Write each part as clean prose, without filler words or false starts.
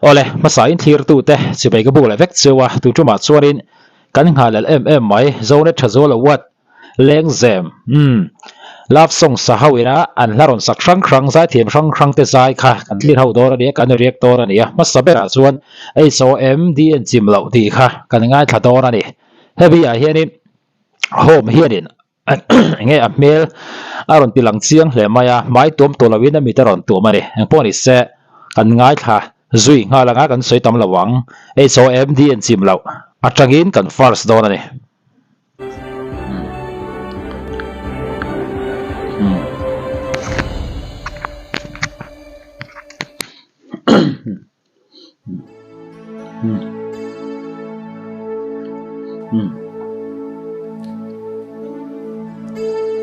Awle, hmasa in thlirtute chibai ka buk leh vek cheu a, tu tumah chuanin kan nghalel em em mai, Zonet tha zual award, Lengzem, umm, love song sa ho ina an hla rawn sak hrang hrang, zaithiam hrang hrang te zai kha kan thlir ho dawn a nia, kan react dawn a nia. Hmasa berah chuan HOMDN chim loh tih kha kan ngaithla dawn a ni. Hemi ah hianin Home hianin enge a hmel a rawn ti lang chiang hle mai a, hmai tuam tawh loin a mit a rawn tuam a ni. Engpawh ni se kan ngaithla zui nghal anga kan sawi tam lo ang. HOMDN chim loh atangin kan first dawn a ni.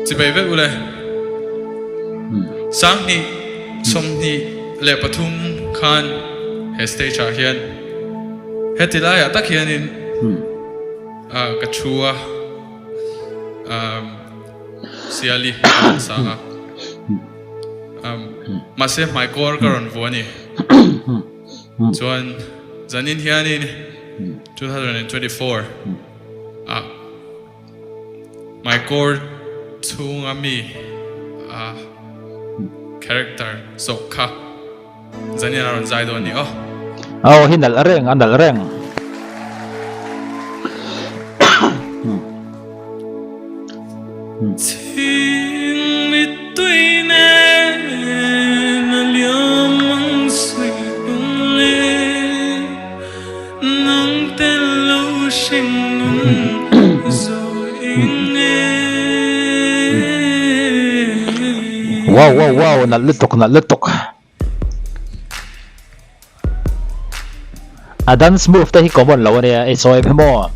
Chibai vek ule. Sanghnih, 23 khan he stage ah hian heti laiah tak hianin ka thu a, Siali a rawn sa a. Mahse hmaikawr ka rawn vu a ni. Chuan zanin hianin 2024 ah hmaikawr chhunga mi character zawk kha zanin a rawn zai dawn a ni aw. Aw hi nalh reng a nalh reng. Wow wow wow nalh lutuk nalh lutuk. A dance move te hi common lo ania i sawi phe maw.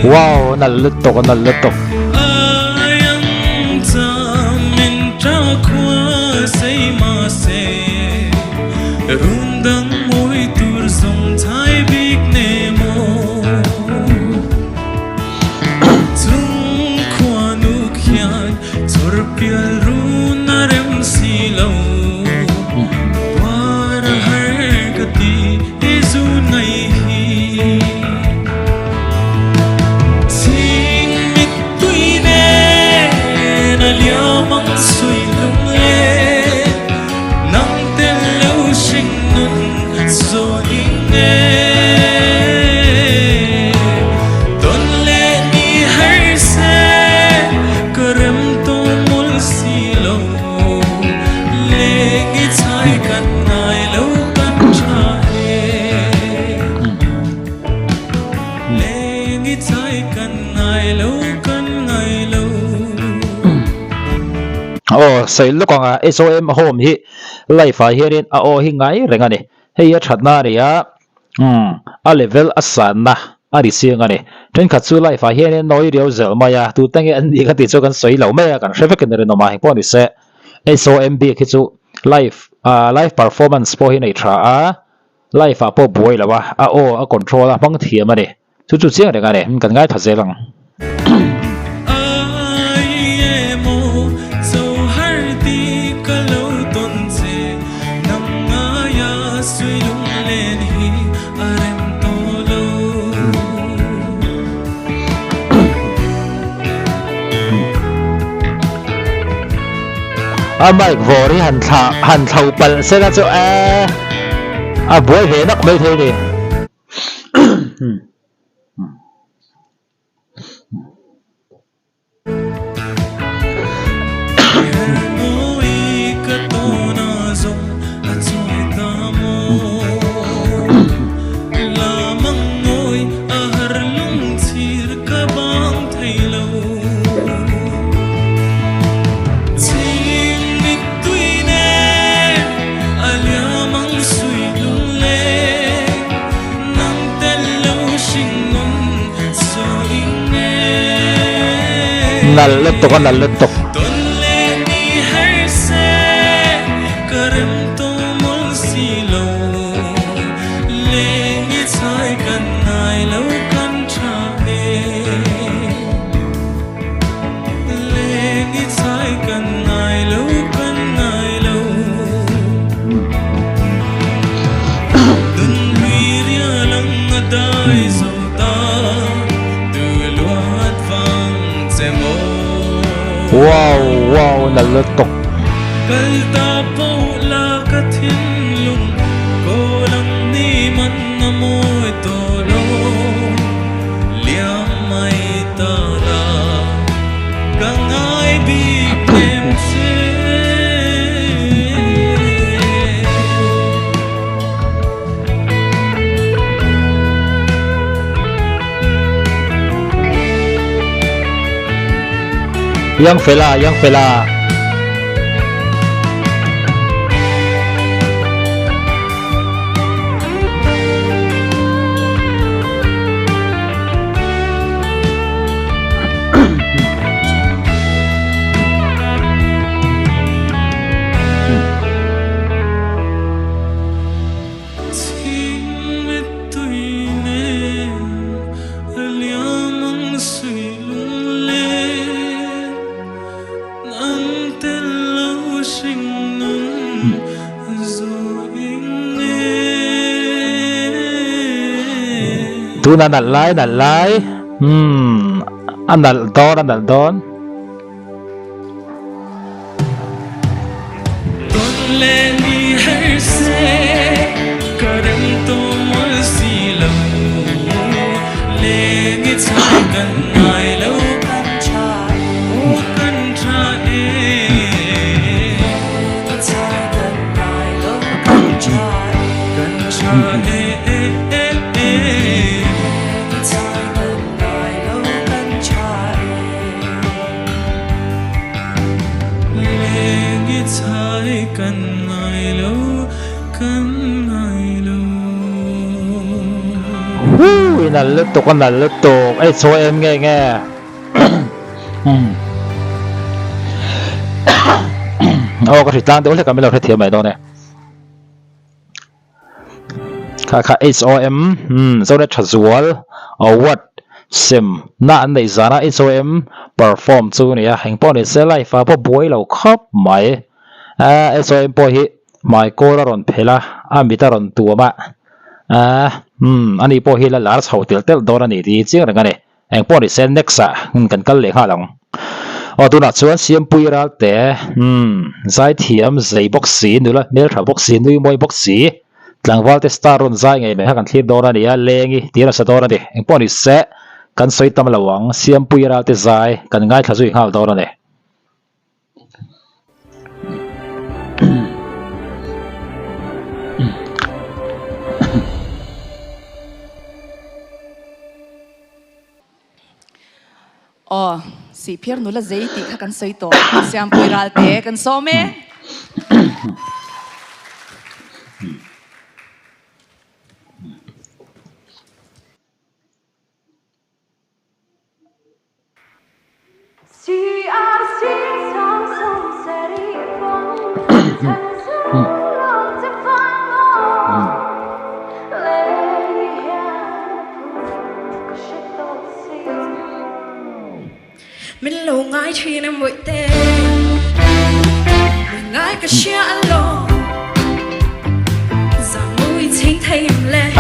Wow nalh lutuk nalh lutuk. Aw sawi lawk ang a SOM home hi life ah hianin a aw hi ngai reng a ni hei a thatna a ni a umm a level a sanna a ri chiang a ni thenkhat chu life ah hianin nawi riau zel mai a tute nge an nih ka tih chu kan sawi lo mai a kan hre vekin a rinawm a engpawh ni se SOM bik hi chu live ah live performance pawh hi nei tha a live ah pawh buai lo a a aw a control a hmang thiam a ni. Chu chu chiang reng a ni, kan ngaithla zel ang. A mic vawr hi han thla han thlo palh sela chu e a buai ve nak mai thei ni. Nalh lutuk a nalh lutuk. nalh lutuk. Kal ta poh la ka thinlung kawl ang ni man a mawi tawh lo liam mai ta la ka ngai bik em che. Young fella, young fella. Tuna nalh lai nalh lai umm a nalh dawn a nalh dawn. Whoo i nalh lutuk a nalh lutuk ei chawi em nge nge aw ka hritlang deuh hlek a min lo hrethiam mai dawn e. Kha kha HOM umm Zonet Thazual Award sem na an neih zana HOM perform chu a ni a, engpawh ni se live ah pawh buai lo khawp mai. Ahh HOM pawh hi hmai kawl a rawn phelh a, a mit a rawn tuam a, ahh umm ani pawh hi la lar chho telh telh dawn a ni tih hi chiang reng a ni. Engpawh ni se next ah kan kal leh nghal ang. Aw tunah chuan Siampui Ralte umm zaithiam zei bawk si nula hmeltha bawk si nui mawi bawk si tlangval te star rawn zai ngei mai kha kan thlir dawn a ni a lengi tih a nasa dawn a ni. Engpawh ni se kan sawi tam lo ang Siampui Ralte zai kan ngaithla zui nghal dawn a ni. Aw, Sihphir nula zei tih kha kan sawi tawh. Siampui Ralte kan sawm e.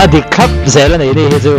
A dik thlap zel a nei ni hi chu.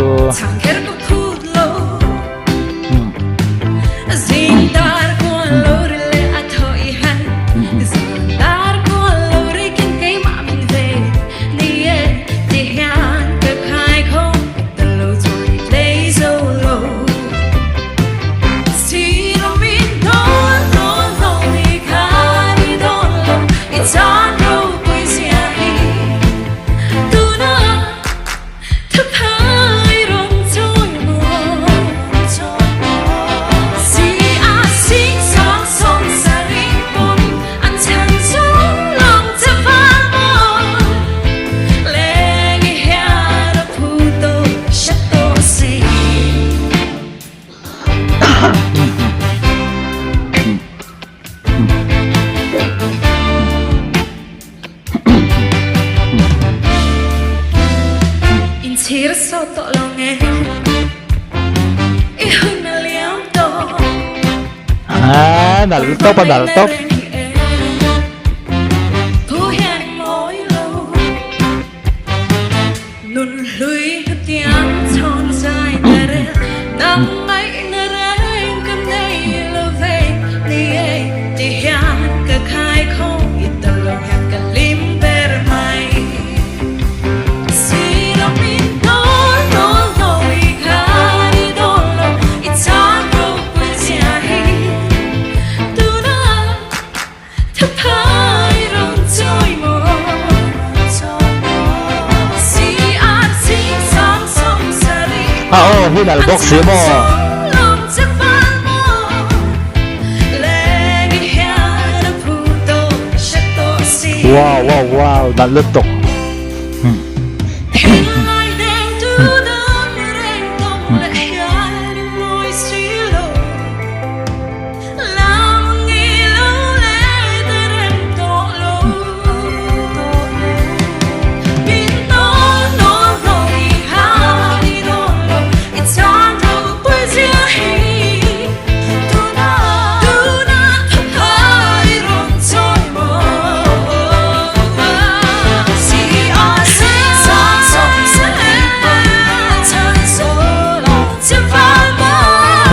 Ah, nalh tawp a nalh tawp. hi nalh bawk si maw. Wow wow wow nalh lutuk.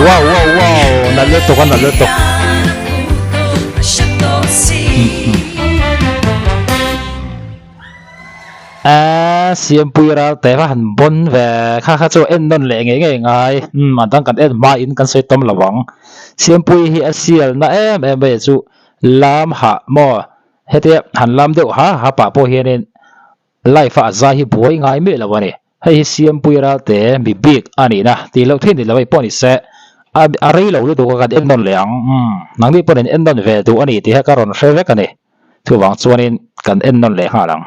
Wow wow wow nalh lutuk a nalh lutuk. Aaa Siampui ral te kha han bawn ve kha kha chu en nawn leh ngei ngei ngai umm a dang kan en hma in kan sawi tawm lo ang Siampui hi a sial na em em mai chu lam hah maw hetia han lam deuh ha ha pah pawh hianin life a a zai hi buai ngai miah lo a ni. Hei hi Siampui Ralte mi bik a nihna tih loh theih ni lo hei pawh ni se a a rei lo lutuk a kan en nawn leh ang umm nangni pawhin in en nawn ve duh a ni tih kha ka rawn hre vek a ni chuvang chuanin kan en nawn leh nghal ang.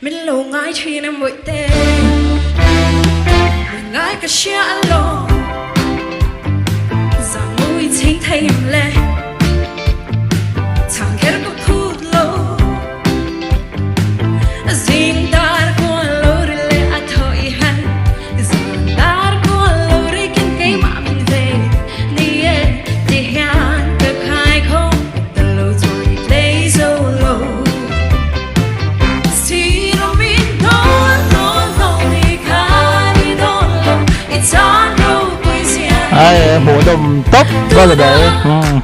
Min lo ngai thin em Bawihte Min ngai ka hria alawm Zang mui chhing thei em le Chhang kher ka phut lo Zing dar kual lo ri leh a thaw i han Zan dar kual lo ri kin keimah min vei Ni e ti hian ka khai khawm Ta lo chuan i tlei zo lo. Ai hmuh nawm tawp ka ni mai umm.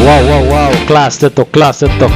Wow wow wow class lutuk class lutuk.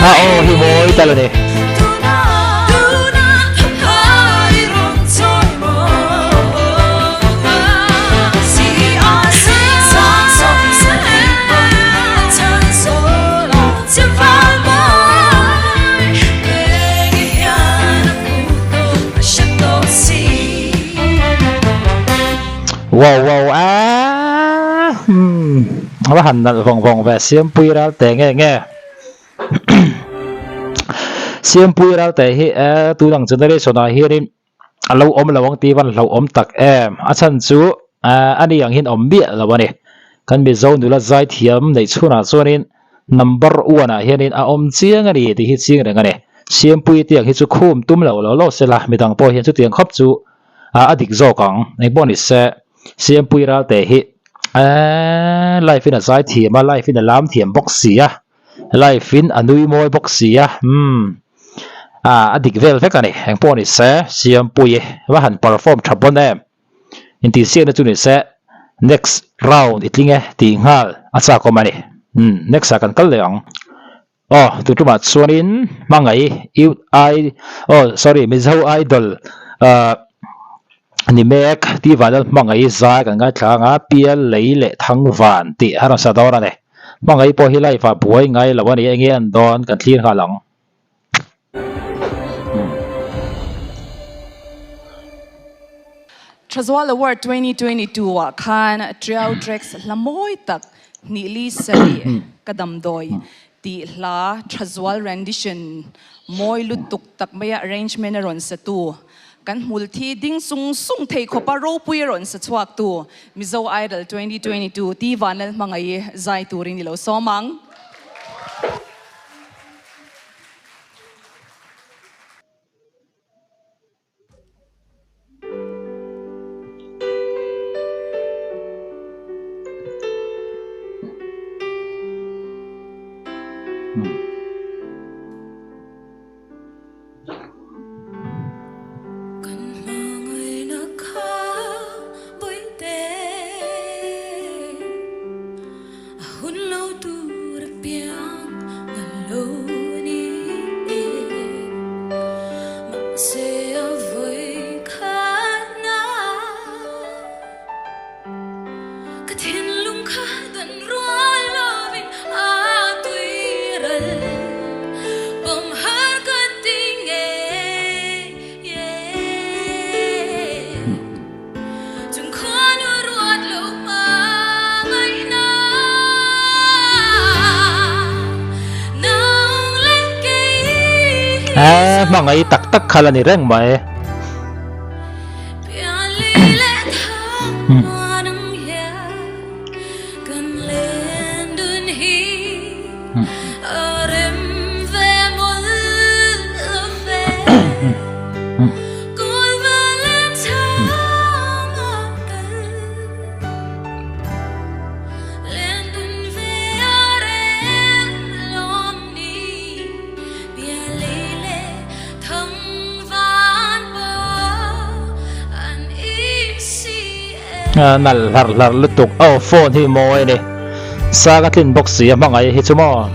A aw hi mawi tal a ni. Wow wow aaa umm a va han nalh vawng vawng ve Siampui Ralte nge nge Siampui Ralte hi eh tun ang generation ah hianin a lo awm lo ang tih van hlauhawm tak em a chhan chu eh ani ang hian awm miah lo a ni kan Mizo nula zaithiam neih chhunah chuanin number one ah hianin a awm chiang a ni tih hi chiang reng a ni. Siampuii tiang hi chu khum tum lo lo lo sela midang pawh hian chutiang khawp chu a dik zawk ang. Engpawh ni se Siampuii Ralte hi live in a zai thiam a, live in a lam thiam bawk si a, live in a nui mawi bawk si a, umm a dik vel vek a ni. Engpawh ni se Siampuii va han perform tha pawn em. Intihsiakna chu ni se next round i tling e tih nghal a chak awm a ni. Umm next ah kan kal leh ang. Aw tu tumah chuanin hmangaih youth I aw sorry Mizo Idol ah ni mek tih vanlal hmangaih zai kan ngaithla ang a Pial lei leh Thangvan tih a rawn sa dawn a ni. Hmangaih pawh hi live ah buai ngai lo a ni enge an dawn kan thlir nghal ang. Thazual Award 2022 ah khan Triau Tracks hla mawi tak hnih li sarih ka damdawi tih hla Thazual rendition mawi lutuk tak maia arrangement a rawn satu kan hmulthi ding sung sung thei khawpa ropui a rawn sa chhuaktu Mizo Idol 2022 Ti Vanlalhmangaih zai turin i lo sawm ang. Eee hmangaih tak tak kha la ni reng mai. Nalh hlarh hlarh lutuk aw phone hi mawi a ni sang a tlin bawk si a hmangaih hi chu maw.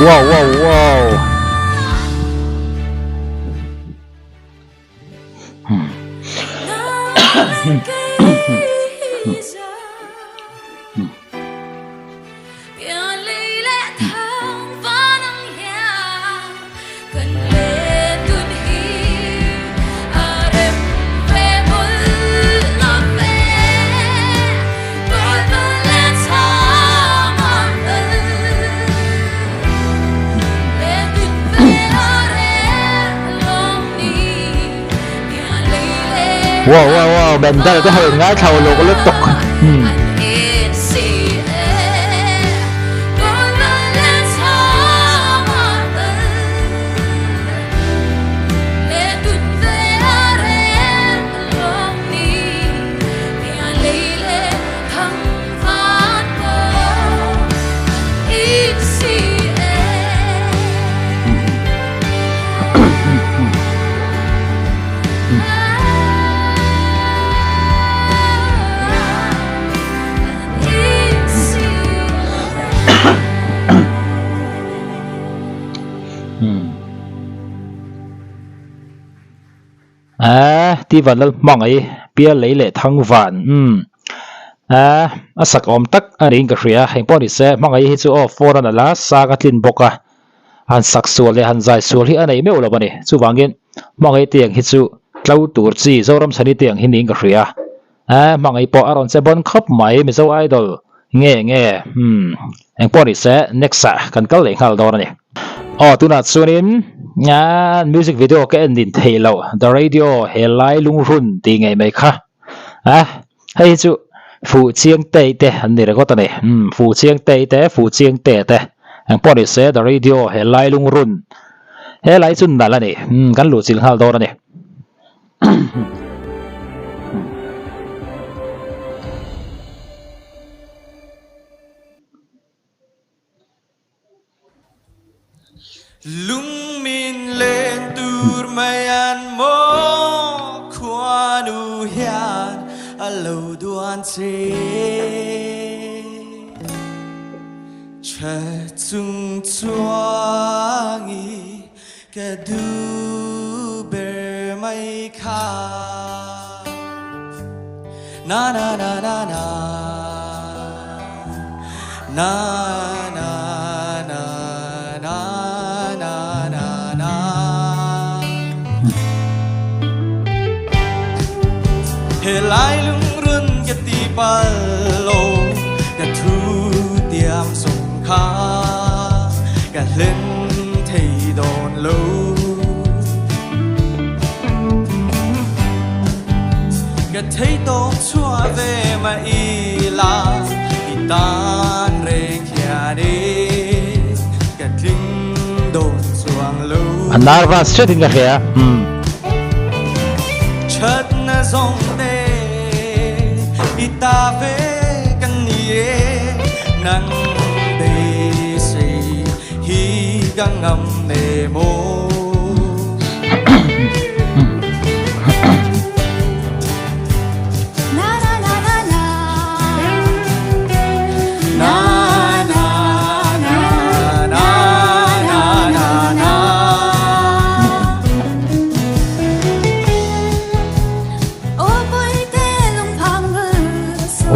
Wow wow wow. Wow wow wow Mendel te ho in ngaithla uluk lutuk. Hmm. Aaa ti van lal hmangaih pial lei leh thang van umm aaa a sak awm tak a niin ka hria engpawh ni se hmangaih hi chu aw phone a nalh a sang a tlin bawk a han sak sual leh han zai sual hi a nei meuh lo a ni chuvangin hmangaih te ang hi chu tlo tur chi Zoramchhani te ang hi niin ka hria. Eh, hmangaih pawh a rawn che bawn khawp mai Mizo Idol nge nge hmm engpawh ni se next ah kan kal leh nghal dawn a ni. Aw tunah chuanin ah music video ka en din theih loh The Radio he lai lungrun tih ngei mai kha ah hei hi chu fuh chiang tei te an ni ringawt a ni hmm fuh chiang tei te fuh chiang te te engpawh ni se The Radio he lai lungrun he lai chu nalh a ni hmm kan luhchilh nghal dawn a ni. Lung min len tur mai an maw khuanu hian a lo duan che. Che chung chuangi Ka duh ber mai kha Na na na na na Na na na na na na na He lai lungrun ka ti pal lo Ka thu tiam sung kha Ka hlim thei dawn lo. Ka thei tawp chhuah ve mah ila i tan reng hian e ka tling dawn chuang lo. A nervous hret in ka hria. Umm. Thatna zawng te i ta ve kan ni e nang beisei hi ka ngam ne maw.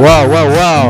Wow wow wow.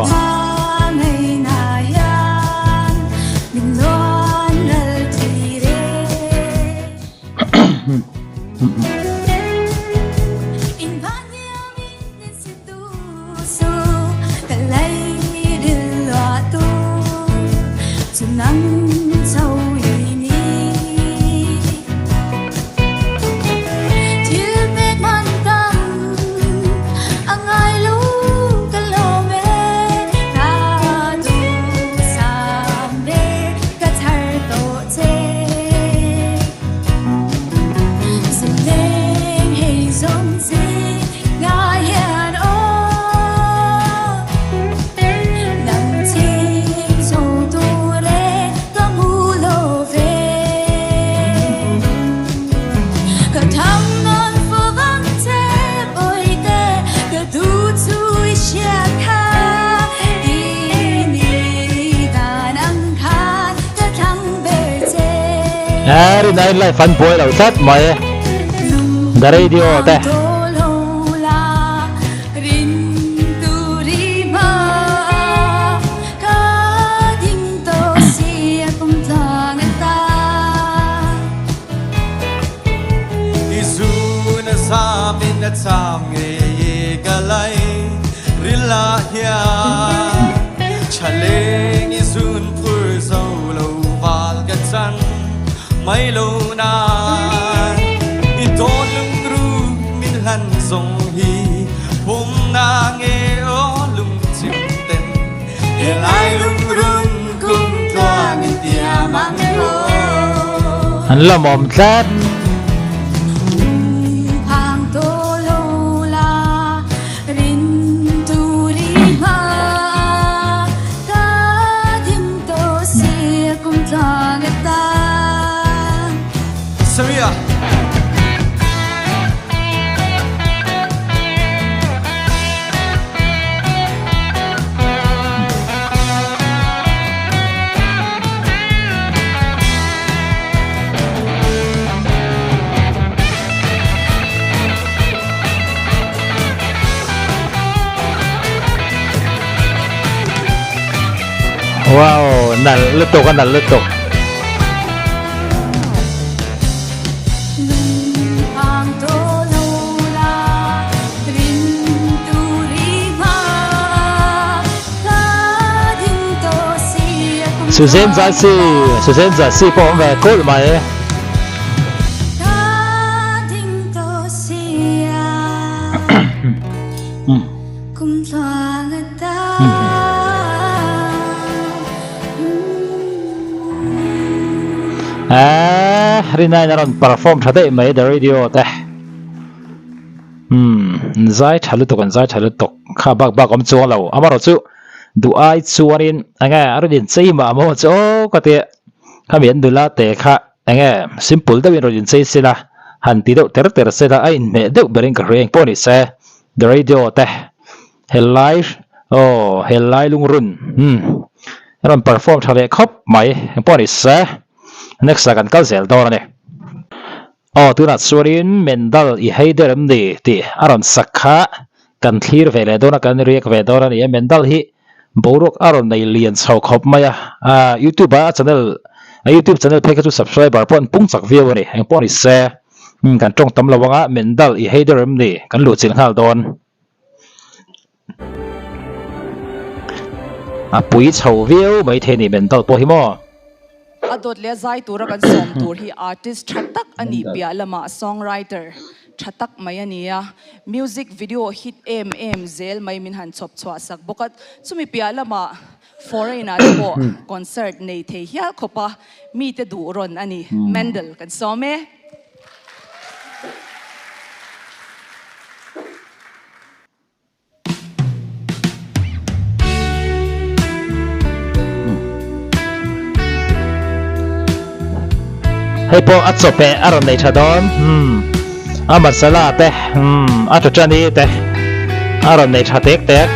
Rin aiin live an buai lo tlat mai The radio te. hi pumna nge aw lungchim ten he lai lungrun kum tluang in tiam ang aw. An lawmawm tlat. Samia. Wow, nalh lutuk a nalh lutuk. Suzanne Zasi, Suzanne Zasi pawh awm ve kulh mai. Eeh Rinain a rawn perform tha daih mai the radio te umm an zai tha lutuk an zai tha lutuk kha bak bak awm chuang lo amaherawhchu duh ai chuanin enge a rawn inchei mah maw chu aw ka tia khami an nula te kha enge simple deuhin rawn inchei sela han ti deuh ter ter sela a inhmeh deuh berin ka hria engpawh ni se the radio te. Helai aw helai lungrun umm a rawn perform tha leh khawp mai engpawh ni se next ah kan kal zel dawn a ni. Aw tunah chuanin Mendal i hei der em ni tih a rawn sak kha kan thlir ve leh dawn a kan riak ve dawn a ni a Mendal hi boruak a rawn nei lian chho khawp mai a ah youtube ah a channel a youtube channel phei kha chu subscriber pawh an pung chak viau a ni engpawh ni se umm kan tawng tam lo anga Mendal i hei der em ni kan luhchilh nghal dawn. A pui chho viau mai thei ni mental pawh hi maw. A dawt leh a zai tura kan sawm tur hi artist tha tak a nih piah lamah songwriter tha tak mai a ni a, music video hit em em zel mai min han chhawp chhuah sak bawk a, chumi piah lamah foreign ah te pawh concert nei thei hial khawp a mite duh rawn a ni. Mendel kan sawm e. Hei pawh a chawpeh a rawn nei tha dawn umm a masala te umm a chawchani te a rawn nei tha tek tek.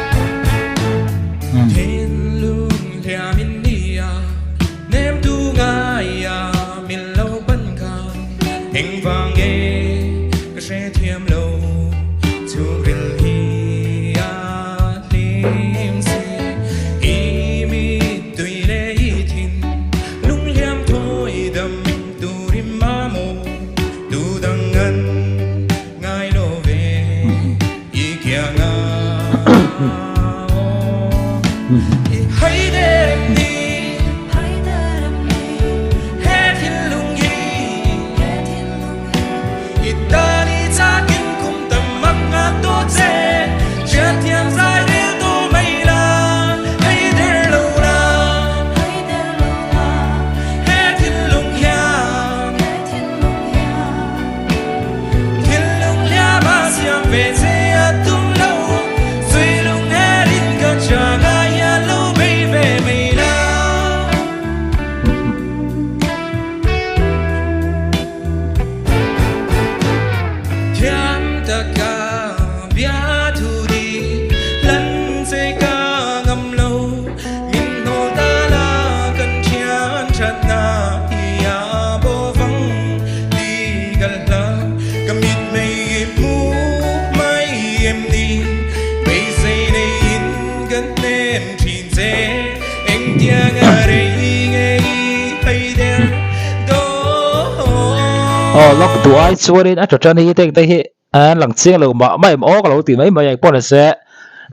Aw lawk duh ai chuanin a tawtani hi teng te hi an lang chiang lo mah mah em aw ka lo ti mai mai a engpawh ni se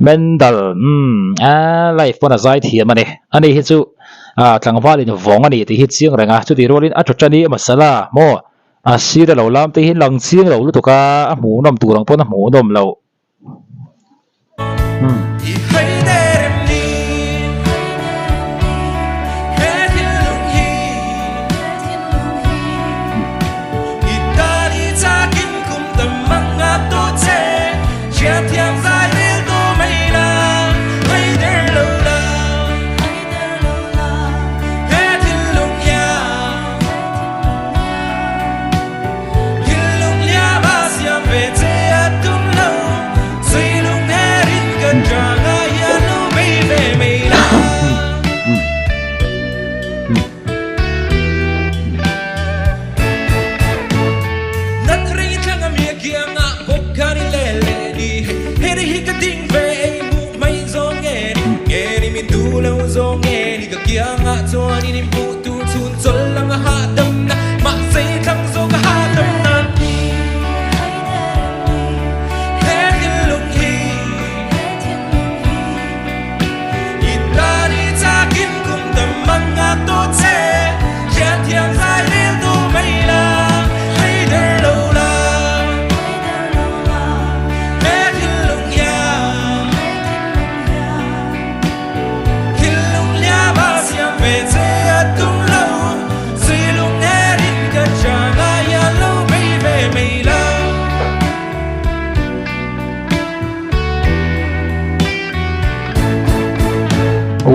Mendal umm a life pawn a zai thiam a ni ani hi chu ah tlangval in vawng a ni tih hi chiang reng a chutih rualin a tawtani masala maw a sir a lo lam te hi lang chiang lo lutuk a a hmuhnawm tur ang pawn a hmuhnawm loh.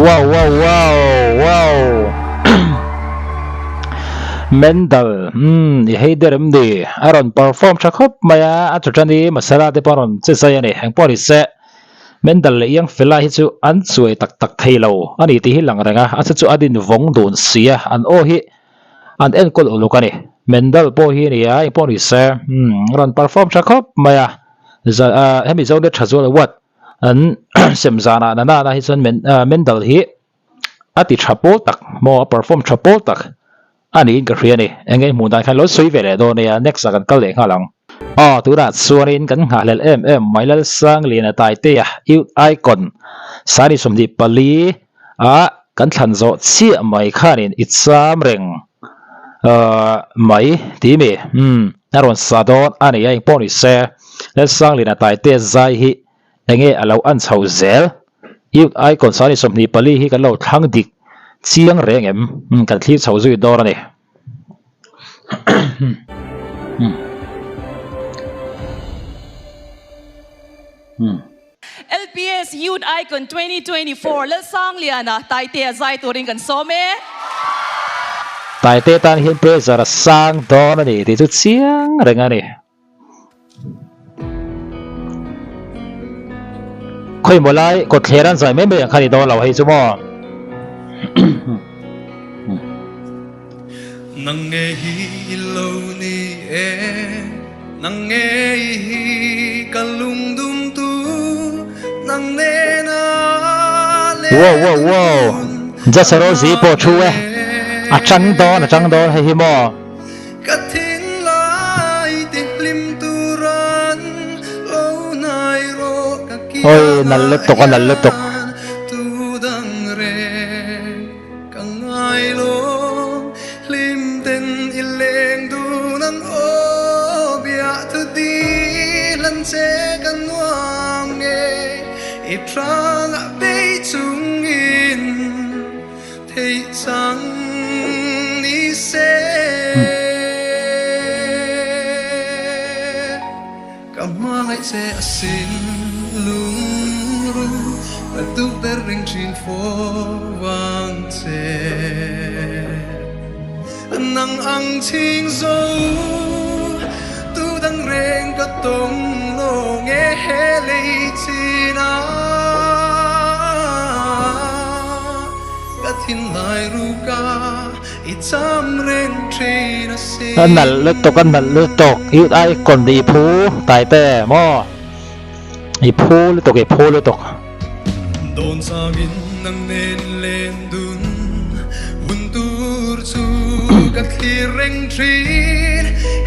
Wow wow wow wow Mendal umm i hei der em ni a rawn perform tha khawp mai a a chu tan i masala te pawh a rawn che zai a ni engpawh ni se Mendal leh Young Fella hi chu an chuai tak tak thei lo a ni tih hi lang reng a a chu chu a din vawng dun si a an aw hi an enkawl uluk a ni Mendal pawh hi a ni a engpawh ni se umm a rawn perform tha khawp mai a hemi Zonet Thazual Award An sem zanah na nana hi chuan Mendal hi a ti tha pawl tak maw a perform tha pawl tak a niin ka hria a ni. Eng nge hmuh dan khan lo sawi ve leh dawn nia next ah kan kal leh nghal ang. Aw tunah chuanin kan nghahhlelh em em mai Lalsangliana Taitea Youth Icon Sani 24 ah kan thlan zawh chiah mai khanin i cham reng mai tih mi umm a rawn sa dawn a ni a engpawh ni se Lalsangliana Taitea zai hi enge a lo an chho zel Youth Icon Sani 24 hi kan lo thlang dik chiang reng em kan thlir chho zui dawn a ni. LPS Youth Icon 2024 Lalsangliana Taitea zai turin kan sawm e. Taite tan hian pressure a sang dawn a ni tih chu chiang reng a ni. Khawimaw lai kawtthler an zai mai mai ang kha ni dawn lo hei chu maw. Nang nge hi i lo ni e, nang nge hi ka lungdum tu, nang nena Wow wow wow Jasaro zi pawh thu e a chang dawn a chang dawn hei hi maw. Ka thinlai ti hlim turan lo hnai rawh ka Oi nal lutuk a nal lutuk. kiangah hian tu dang reng ka ngai lo hlim ten i leng dun ang aw biah thu dil an che ka nuam nge i hrangah bei chungin Theih chang ni se Ka hmangaih che a sin lungru Ka duh ber ring thin fo vang che Nang ang chhing zo Tu dang reng ka tawng lo nge he lei chin ah Ka thinlai ruka i cham reng thin a si. A nalh lutuk a nalh lutuk youth icon i phu taite maw i phu lutuk i phu lutuk. Dawn changin nang nen len dun hun tur chu ka thlir reng thin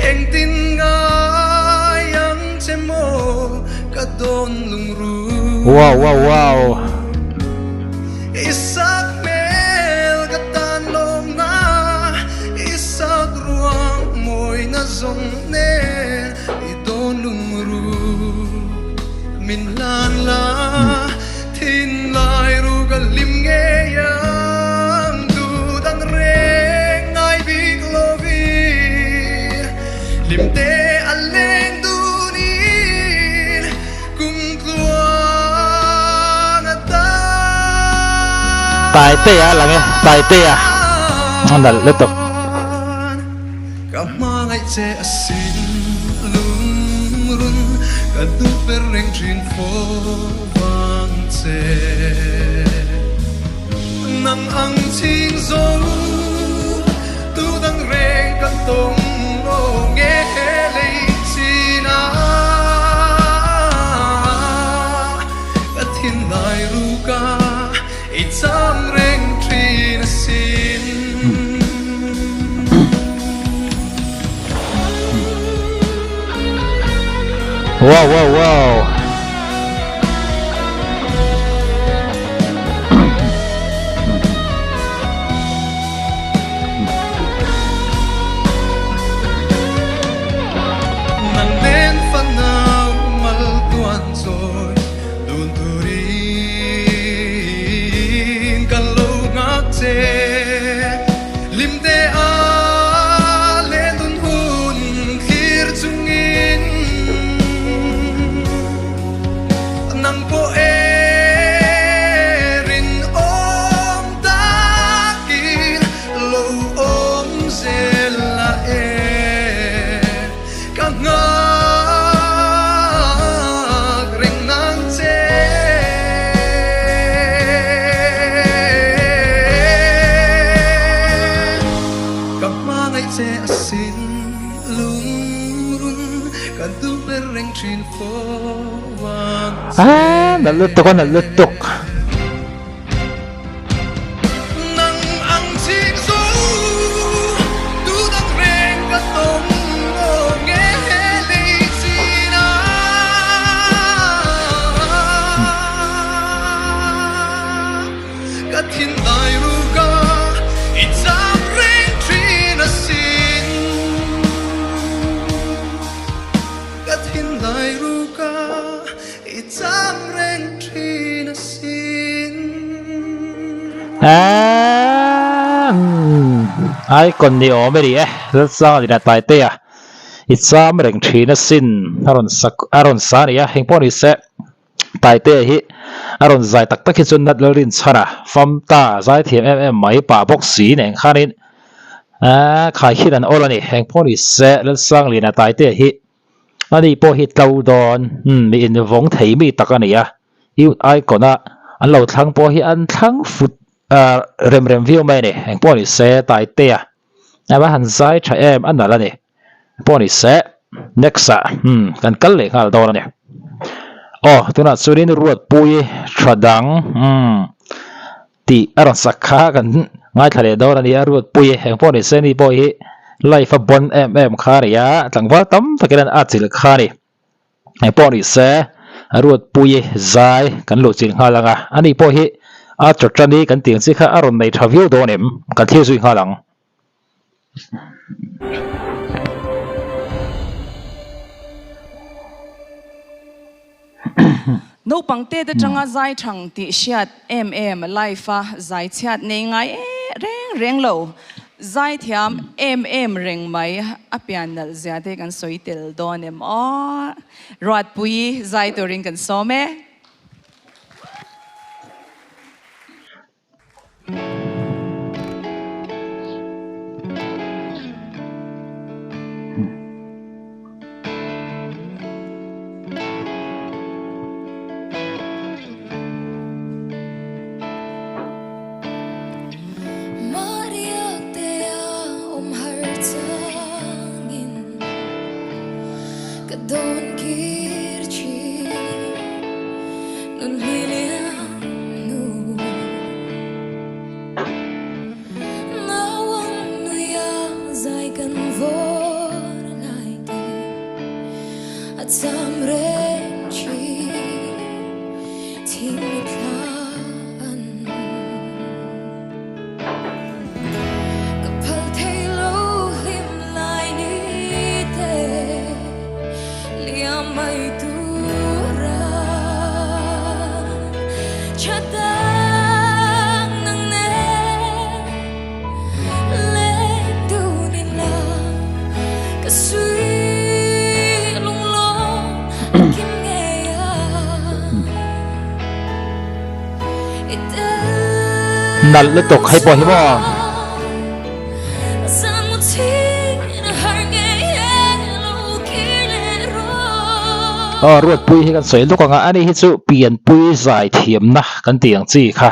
engtin ngai ang che maw ka dawn lungru. Wow wow wow. I sak hmel ka tan lawmna, i sak ruang mawina zawng nen i dawn lungru min hlan la. Taitea a lang e, Taitea a nalh lutuk. Ka hmangaih che a sin lungrun ka duh ber reng thin fo vang che. Nang ang ching zo tu dang reng kan tawng lo nge lei chin a ka thinlai ruka i cham reng thin asin. Wow wow wow. Nang pawh erin awm takin lo awm zel la e ka nghak reng nang che. Ka hmangaih che asin lungrun ka duh ber reng thin fo. Ah, nalh lutuk a nalh lutuk. Ka thinlai ruka i cham reng thin asin. Icon ni awm e ri e, Lalsanga leh Taitea i cham reng thin asin a rawn sa a rawn sa a ni a, eng pawh ni se Taitea hi a rawn zai tak tak hi chuan Nat Lalrinchhan a fam ta zai thiam em em mai pah bawk si nen khanin khai hian an awl a ni, eng pawh ni se Lalsangliana Taitea hi Ani pawh hi tlo dawn, umm mi invawng thei mi tak a ni a, Youth Icon a an lo thlang pawh hi an thlang fut ah rem rem viau mai a ni, eng pawh ni se Taitea a va han zai tha em a nalh a ni, eng pawh ni se next ah umm kan kal leh nghal dawn a ni. Aw tunah chuanin Ruatpui tha dang umm tih a rawn sak kha kan ngaithla leh dawn a ni a, Ruatpui eng pawh ni se ni pawh hi life a bon em em kha a ni a, tlangval tam takin an atchilh kha a ni. Eng pawh ni se Ruatpui zai kan luh chilh nghal ang a, ani pawh hi a chawṭani kan tih ang chi kha a rawn nei tha viau dawn em, kan thlir zui nghal ang. Naupang te te tanga zai thang tih hriat em em life a zai chhiat nei ngai reng reng lo. Zai thiam em em reng mai a pian nalh zia te kan sawi tel dawn em aw. Ruatpui zai turin kan sawm e. Nalh lutuk hei pawh hi maw. Aw Ruatpui hi kan sawi luk ang a, ani hi chu pianpui zai thiamna kan tih ang chi kha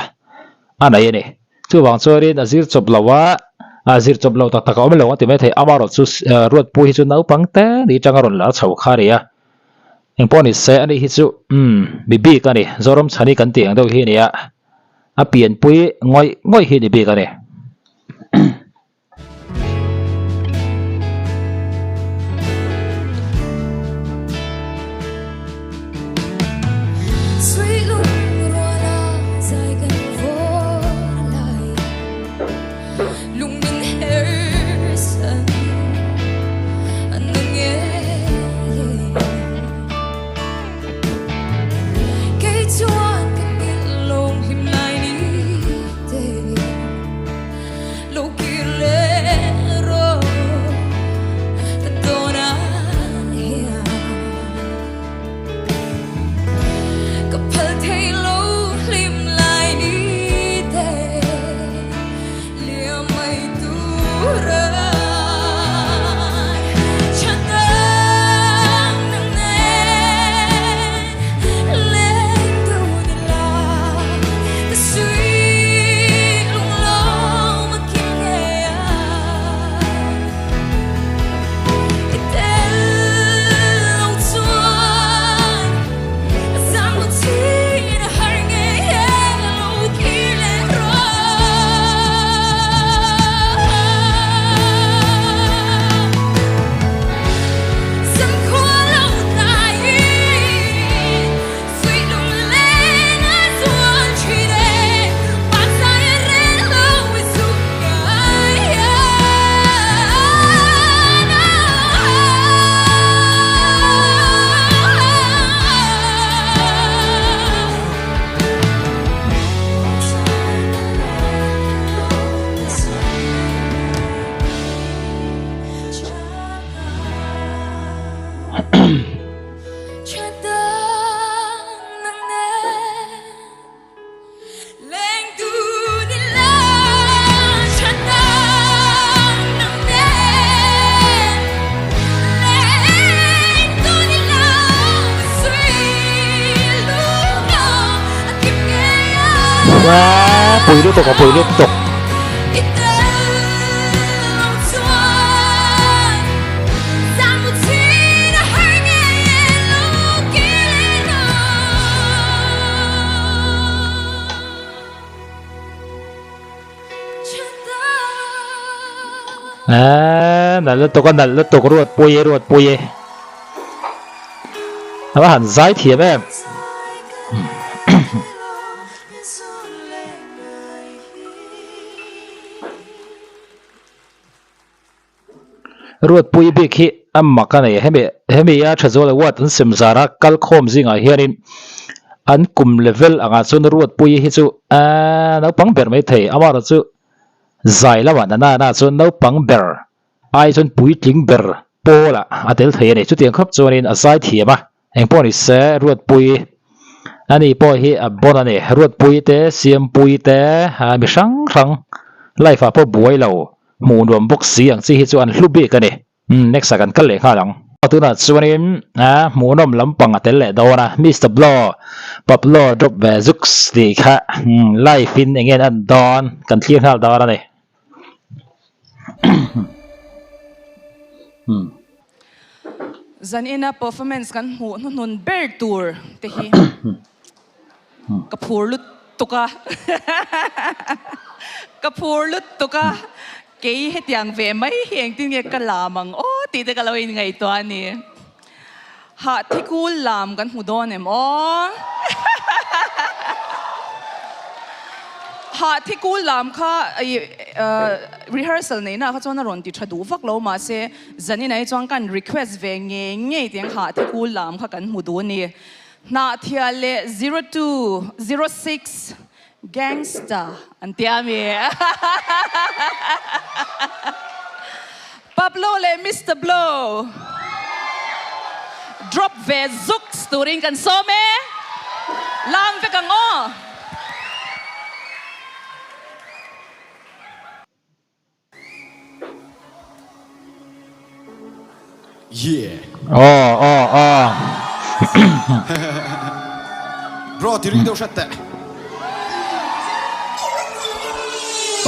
a nei a ni. Chuvang chuanin a zir chawp lo a, a zir chawp lo tak tak a awm lo ang ti maithei, amaherawh chu Ruatpui hi chu naupang te ni atanga rawn lar chho kha a ni a. Engpawh ni se ani hi chu umm mi bik a ni, Zoram chhani kan tih ang deuh hi a ni a, a pianpui ngawih ngawih hi ni bik a ni. Pui lutuk a pui lutuk. Eee nalh lutuk a nalh lutuk Ruatpui e Ruatpui e a va han zai thiam em. Ruatpui bik hi a mak a nei hemi hemi a tha zual award an sem zara kalkhawm zingah hianin an kum level angah chuan Ruatpui hi chu aaa naupang ber mai thei amaherawh chu zai lamah nana na chuan naupang ber ai chuan puitling ber pawlah a tel thei a ni chutiang khawp chuanin a zai thiam a. Engpawh ni se, Ruatpui ani pawh hi a bon a ni. Ruatpui te, Siampui te, mi hrang hrang life ah pawh buai lo, hmuh nuam bawk si ang chi hi chu an hlu bik a ni. Umm next ah kan kal leh nghal ang. Tunah chuanin hmuhnawm lampang a tel leh dawn a, Mister Blow, Pablo drop ve zuks tih kha live in enge an en dawn kan thlir nghal dawn a ni. Zanina performance kan hmuh hnuhnun ber tur te hi ka phur lutuk a, ka phur lutuk a, kei hetiang ve mai hi engtin nge ka lam ang aw tih te ka lo inngaihtuah a ni. Hah thikul lam kan hmu dawn em aw? Hah thikul lam kha rehearsal neihna kha chuan a rawn ti tha duh vak lo mahse zanin ah hi chuan kan request ve ngei ngei tiang hah thikul lam kha kan hmu duh a ni. Hnahthial leh 0206 Gangsta an tia mi? Pablo leh Mister Blow drop ve zuks turin kan sawm e. Lam vek ang aw. Yeah. Aw aw aw. Bro ti ring deuh hret teh.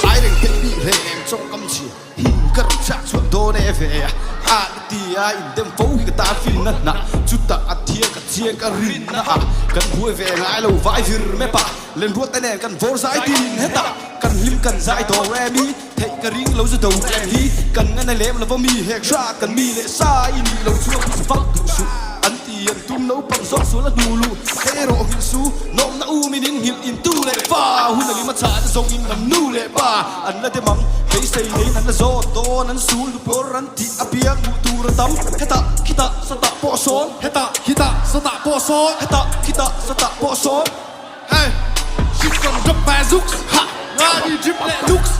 Pai reng theih bik hlei nem chawngkam chhia hmm ka rawn chak chhuak dawn e ve a a ka ti a indem fo hi ka tan finna hnah chutah a thiang ka chiang ka rinna ah kan buai ve ngai lo vai vir map ah lenruat te nen kan vawr zai tin hetah kan hlim kan zai daw em i Theih ka ring lo zu do em hi kan ngan a lem lova mi hek hra kan mi leh sa i nih lo chuan hmu vak duh suh an ti an tum naupang zawk sual a hnu luh hei erawh nghilh su nawmna um in in nghilh in tu leh fa hun a lim a chah te zawng in an nu leh pa an la dem ang beisei neiin an la zawt dawn an sul nu pawr an tih a piang hmuh tur a tam hetah khitah sawtah pawh sawn hetah khitah sawtah pawh sawn hetah khitah sawtah pawh sawn. Hey, shit from drop by Zoox Ha, nga ni drip leh looks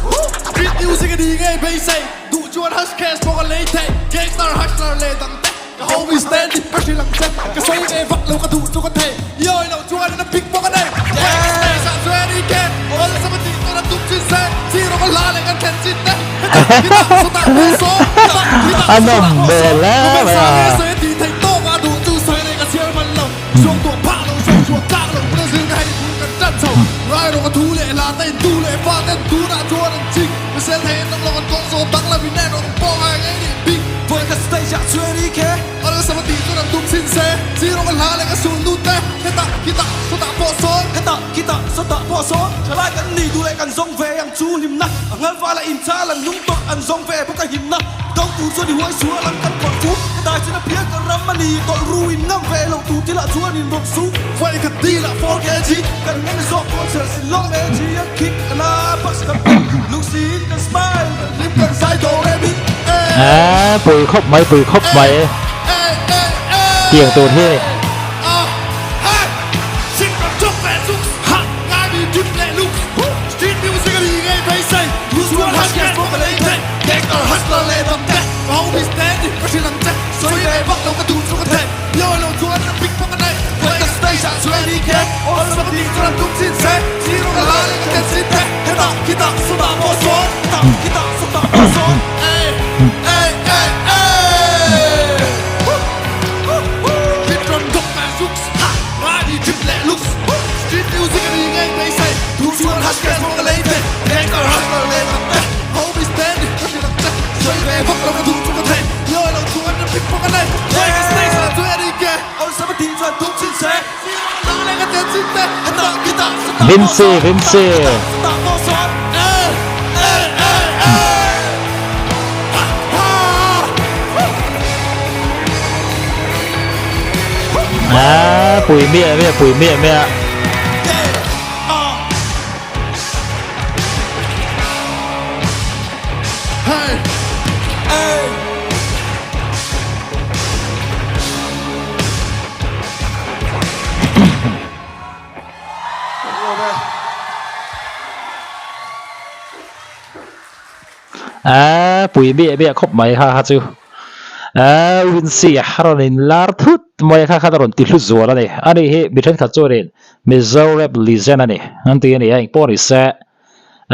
Street music a ni ngei beisei Duh chuan hush cash pawh ka lei thei Gangster hustler leh dang te Ka homies te ni ka hrilh ang che Ka sawi ve vak lo ka duh chu ka thei I awi loh chuan in a pic pawh ka nei Wait stage ah chuan i ke Awlsam a tih chuan a tum chin se Zero ka hla leh kan thlen chin te Hetah hitah sawtah pawh sawn Hetah hitah sawtah pawh sawn Comment sang nge sawi a tih theih tawk a duh chu sawi leh ka chhiar hman lo Suangtuah phah lo, suangtuah tlak lo, Brazil ka hei thu kan ṭan chho. Rai rawh ka thu leh hla te in tu leh fa ten tunah chuan an ching. Hrisel thei an awm lo kan kawng zawn dang lo in en rawh kan pawh ngai ngei nih bik. Vawi khat stage ah chuan i khe. Awlsam a tih chuan an tum chhin se. Chi rawh ka hla leh ka sul lut te. Hetah, khitah, sawtah pawh sawn. Hetah, khitah, sawtah pawh sawn. Thalai kan ni duh leh kan zawng ve ang chu hlimna. A ngal val a inchal an lung tawrh an zawng ve bawk a himna. Do tur chuan i huai sual ang kan kawrh chu ka dai chin a piang kan ram a ni tawlh ru in ngam ve loh tur thilah chuan in rawn su. Vawi khat dil ah 4 kg kan ngen zawk dawn chher sin lawk e G a kick a na bus kan pawh lungsi in kan smile kan hlim kan zai daw em hi e. Eeh pui khawp mai pui khawp mai tiang tur hi. Vincy Vincy. Aaa pui miah miah pui miah miah. Aaa pui miah miah khawp mai kha kha chu aaa Wincy a rawn in lar thut mai a kha khan a rawn ti hlu zual a ni ani hi mi thenkhat chuanin Mizo rap legend a ni an ti a ni a engpawh ni se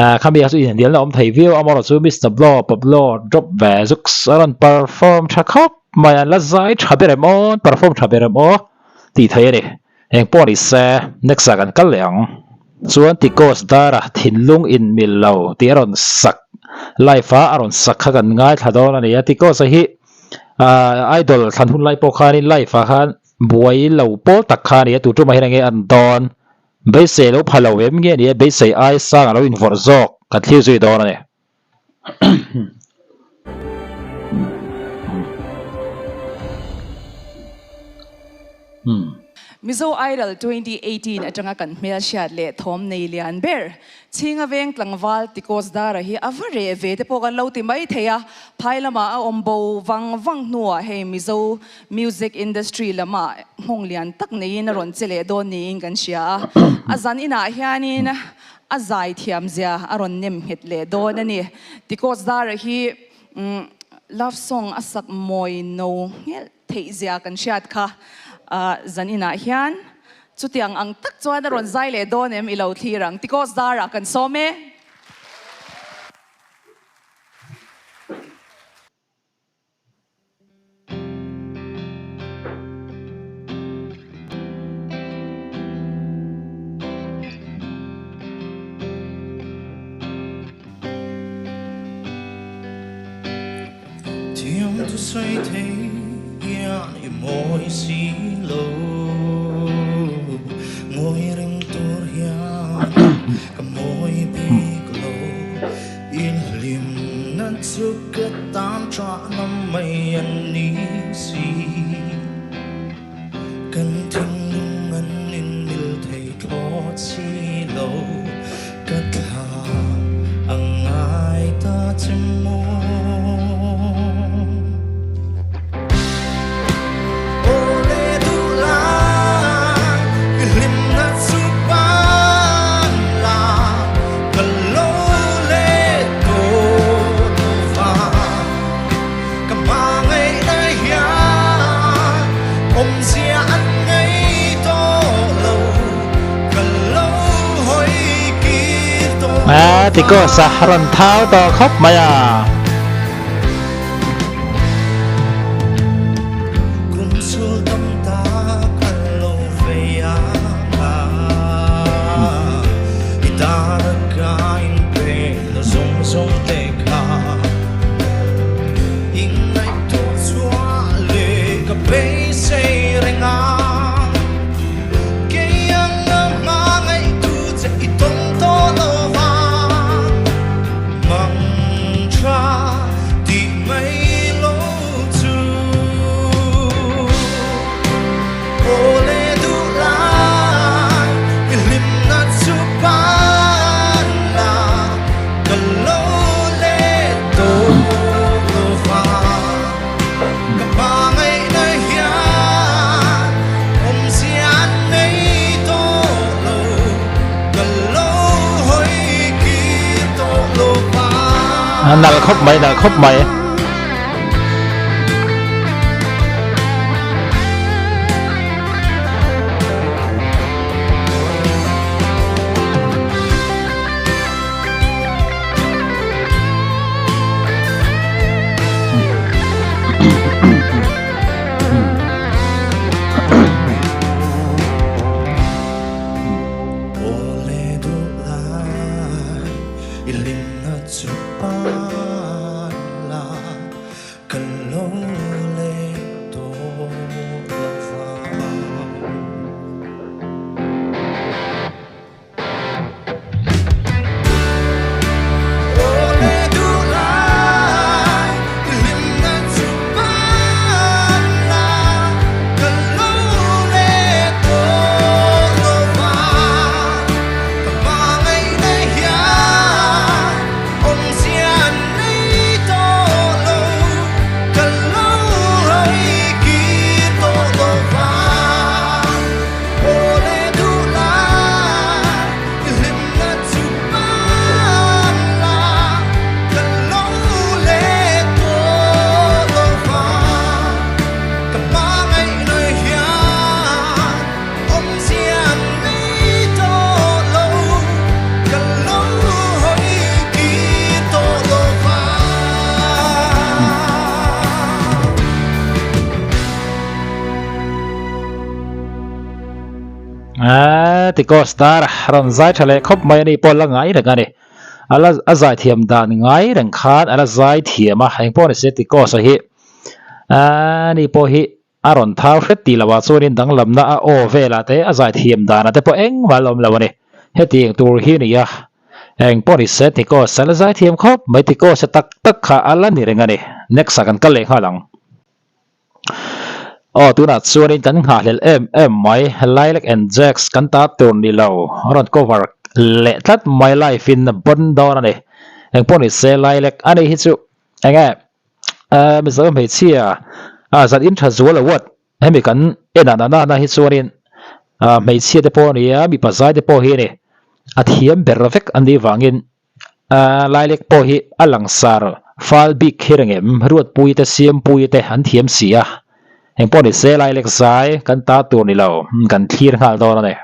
aaa khami kha chu inhnialna awm thei viau amaherawhchu chu Mister Blow Pablo drop ve zuks a rawn perform tha khawp mai an la zai tha ber em aw an perform tha ber em aw tih theih a ni. Engpawh ni se, next ah kan kal leh ang. Chuan Ticos dara thinlung inmil lo tih a rawn sak, live a a rawn sak kha kan ngaithla dawn a ni a. Ticos a hi idol thlan hun lai pawh khanin live ah khan buai lo pawl tak kha a ni a, tu tumah hian enge an dawn beisei lo pha lo em nge ni a, beisei ai sang a lo invawrh zawk kan thlir zui dawn a ni. Mizo Idol 2018 atanga kan hmelhriat leh thawm nei lian ber Chhinga veng tlangval Tikos Dara hi a va reh ve te pawh kan lo ti mai thei a, phai lamah a awm bo vang vang hnuah hei Mizo music industry lamah nghawng lian tak neiin a rawn che leh dawn niin kan hria a, a zan inah hianin A zai thiam zia a rawn nem nghet leh dawn a ni. Tikos Dara hi love song a sak mawi no nghelh theih zia kan hriat kha zan inah hian chutiang ang tak chuan a rawn zai leh dawn em i lo thlir ang. Tikos Dara kan sawm e. Thusawi thei hian i mawi si lo. Ngawi reng tur hian ka mawi bik lo. I hlimna chu ka tan ṭahna mai a ni si. Kan thinlung an inmil thei thlawt si lo, ka thla a ngai ta che maw? Aw le duh la, i hlimna chu ban la, ka lo let tawh lo va. Ka hmangaihna hian awmzia an ngei tawh lo, ka lo hawi kir tawh lo A ti kaw sa rawn thau tawh khawp mai a. Kum sul tam tak an lo vei a, i tan a ka inpekna zawng zawng te kha. Nalh khawp mai nalh khawp mai. Tiko star rawn zai tha leh khawp mai a ni pawh la ngai reng a ni a la a zai thiam dan ngai reng khan a la zai thiam a engpawh ni se Tiko saw hi a ni pawh hi a rawn thau hret tih loh ah chuanin danglamna a aw velah te a zai thiam danah te pawh engmah a la awm lo a ni hetiang tur hi a ni a engpawh ni se Tiko sa la zai thiam khawp mai Tiko sa tak tak kha a la ni reng a ni next ah kan kal leh nghal ang. Aw tunah chuanin kan nghahhlelh em em mai Lilac and Jacks kan ta tur ni lo a rawn cover leh tlat mai live in a bawn dawn a ni engpawh ni se Lilac a nih hi chu enge eh Mizo hmeichhia ah zan in tha zual award hemi kan en ah nana na hi chuanin ah hmeichhia te pawh a ni a mipa zai te pawh hi a ni a thiam ber vek an nih vangin Lailek pawh hi a langsar fal bik kher engem Ruatpui te Siampui te an thiam si a, engpawh ni se Lailek zai kan ta tur ni lo kan thlir nghal dawn a ni.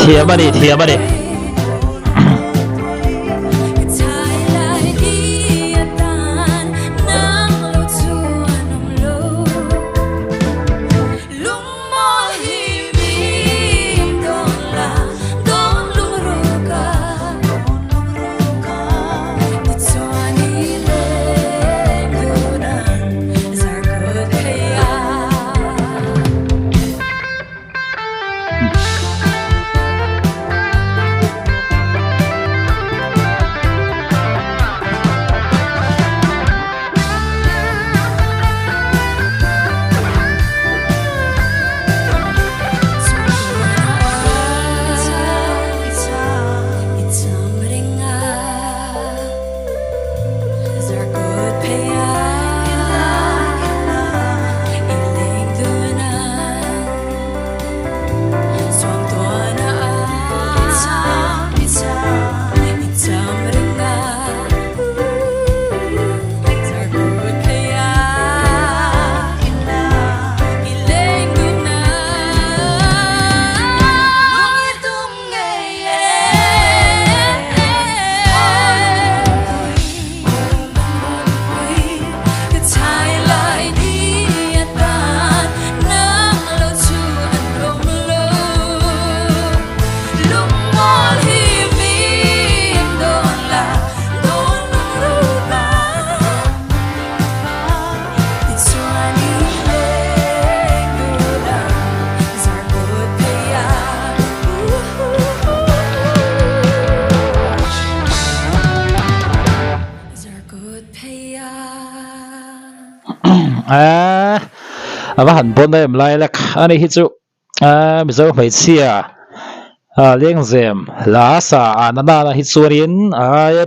Thiam a ni, thiam a ni. Eee a va han bawn em lai lek a ni hi chu eee Mizo hmeichhia ah lengzem hla sa ah na nana hi chuanin aia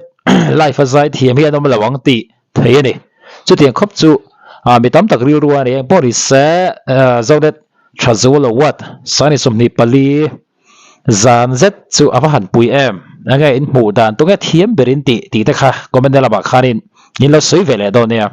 live a zai thiam hi an awm lo ang tih thei a ni chutiang khawp chu ah mi tam tak rilru a ni eng pawh ni se ah Zonet Thazual Award Sangni 24 Zan zet chu a va han pui em? Enge in hmuh dan tunge thiam ber in tih tih te kha comment na lamah khanin in lo sawi ve leh dawn nia.